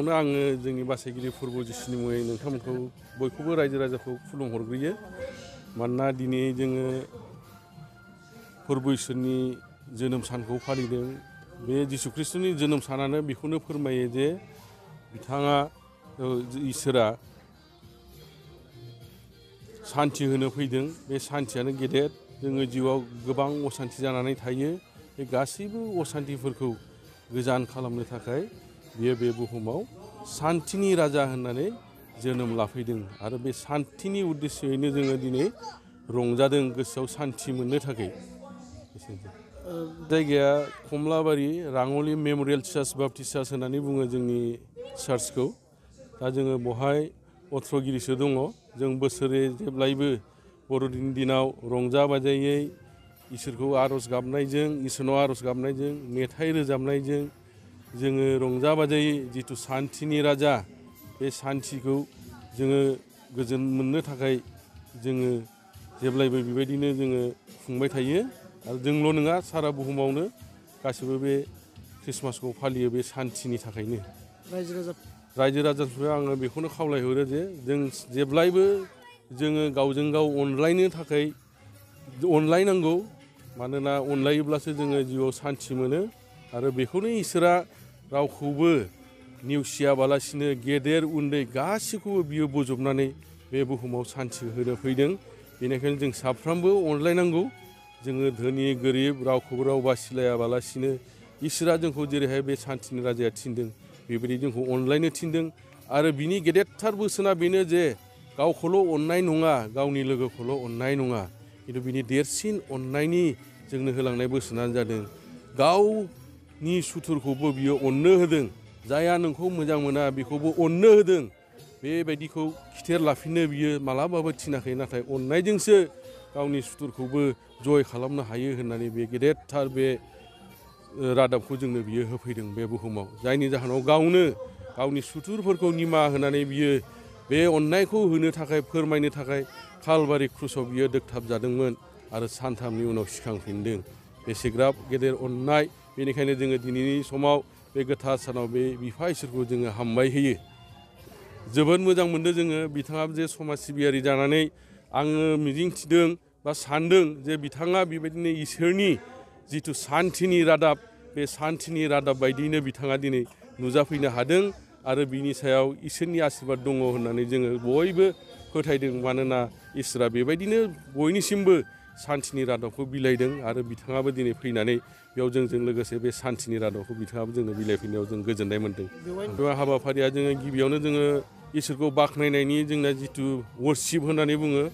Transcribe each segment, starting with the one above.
गिबियावनो आङो जोंनि बासायगिरि फोरबो जिसुनि मुङै नोंथांमोनखौ बयखौबो रायजो राजाखौ खुलुमहरग्रोयो। मानोना दिनै जोङो फोरबो इसोरनि जोनोम सानखौ फालिदों। बे जिसु ख्रिस्ट'नि जोनोम सानानो बेखौनो फोरमायो जे बिथाङा इसोरा सान्थि होनो फैदों। बे सान्थियानो गेदेर। जोङो जिउआव गोबां असान्थि जानानै थायो। बे गासैबो असान्थिफोरखौ गोजान खालामनो थाखाय बियो बे बुहुमाव सान्थिनि राजा होननानै जोनोम लाफैदों। आरो बे सान्थिनि उद्देश्ययैनो जोङो दिनै रंजादों गोसोआव सान्थि मोननो थाखाय। जायगाया कमलाबारि राङ'लि मेम'रियेल चार्च बाप्टिस्ट चार्च होननानै बुङो जोंनि चार्चखौ। दा जोङो बहाय अथ्र'गिरिसो दङ। जों बोसोरै जेब्लायबो बर'दिन दिनाव रंजा बाजायै इसोरखौ आर'ज गाबनायजों, इसोरनाव आर'ज गाबनायजों, मेथाइ रोजाबनायजों जोङो रंजा बाजायै जिथु सान्थिनि राजा, बे सान्थिखौ जोङो गोजोन मोननो थाखाय जोङो जेब्लायबो बेबायदिनो जोङो खुंबाय थायो। आरो जोंल' नङा, सारा बुहुमावनो गासिबो बे ख्रिस्टमासखौ फालियो बे सान्थिनि थाखायनो। रायजो राजाफोरनो आङो बेखौनो खावलायहरो जे जों जेब्लायबो जोङो गावजों गाव अनलायनो थाखाय अनलायनांगौ। मानोना अनलायोब्लासो जोङो जिउआव सान्थि मोनो। आरो बेखौनो इसोरा रावखौबो नेवसियाबालासिनो गेदेर उन्दै गासैखौबो बियो बोजबनानै बे बुहुमाव सान्थि होनो फैदों। बेनिखायनो जों साफ्रोमबो अनलायनांगौ। जोङो धोनि गोरिब रावखौबो राव बासिलायाबालासिनो इसोरा जोंखौ जेरैहाय बे सान्थिनि राजाया थिनदों, बेबायदि जोंखौ अनलायनो थिनदों। आरो बिनि गेदेरथार बोसोना बेनो जे गावखौल' अननाय नङा, गावनि लोगोखौल' अननाय नङा, खिन्थु बिनि देरसिन अननायनि जोंनो होलांनाय बोसोनानो जादों गावनि सुथुरखौबो बियो अननो होदों। जायहा नोंखौ मोजां मोना बेखौबो अननो होदों। बेबायदिखौ खिथेर लाफिननो बियो मालाबाबो थिनाखै। नाथाय अननायजोंसो गावनि सुथुरखौबो जय खालामनो हायो होननानै बे गेदेरथार बे रादाबखौ जोंनो बियो होफैदों बे बुहुमाव। जायनि जाहोनाव गावनो गावनि सुथुरफोरखौ निमाहा होनानै बियो बे अननायखौ होनो थाखाय, फोरमायनो थाखाय कालबारि क्रुसाव बियो दोगथाब जादोंमोन आरो सानथामनि उनाव सिखांफिनदों। बेसेग्राब गेदेर अननाय। बेनिखायनो जोङो दिनैनि समाव बे गोथार सानाव बे बिफा इसोरखौ जोङो हामबाय होयो। जोबोद मोजां मोनदों जोङो बिथाङाबो जे समाज सिबियारि जानानै आङो मिजिंथिदों बा सान्दों जे बिथाङा बेबायदिनो इसोरनि जिथु सान्थिनि रादाब, बे सान्थिनि रादाब बायदियैनो बिथाङा दिनै नुजाफैनो हादों। आरो बिनि सायाव इसोरनि आशीर्बाद दङ होननानै जोङो बयबो फोथायदों। मानोना इसोरा बेबायदिनो बयनिसिमबो सान्थिनि रादाबखौ बिलाइदों। आरो बिथाङाबो दिनै फैनानै बेयाव जोंजों लोगोसे बे सान्थिनि रादाबखौ बिथाङाबो जोंनो बिलाइफैनायाव जों गोजोननाय मोन्दों। बे हाबाफारिया जोङो गिबियावनो जोङो इसोरखौ बाख्नायनायनि जोंना जिथु वर्शिप होननानै बुङो,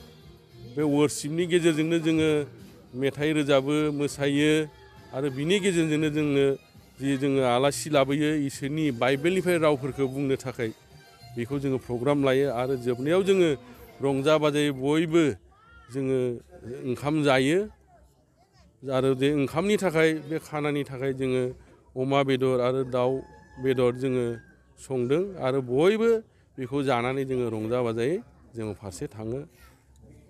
बे वर्शिपनि गेजेरजोंनो जोङो मेथाइ रोजाबो, मोसायो। आरो बिनि गेजेरजोंनो जोङो आलासि लाबोयो इसोरनि बाइबेलनिफ्राय रावफोरखौ बुंनो थाखाय। बेखौ जोङो प्रग्राम लायो। आरो जोबनायाव जोङो रंजा बाजायै बयबो जोङो ओंखाम जायो। आरो बे ओंखामनि थाखाय, बे खानानि थाखाय जोङो अमा बेदर आरो दाउ बेदर जोङो संदों। आरो बयबो बेखौ जानानै जोङो रंजा बाजायै जोङो फारसे थाङो।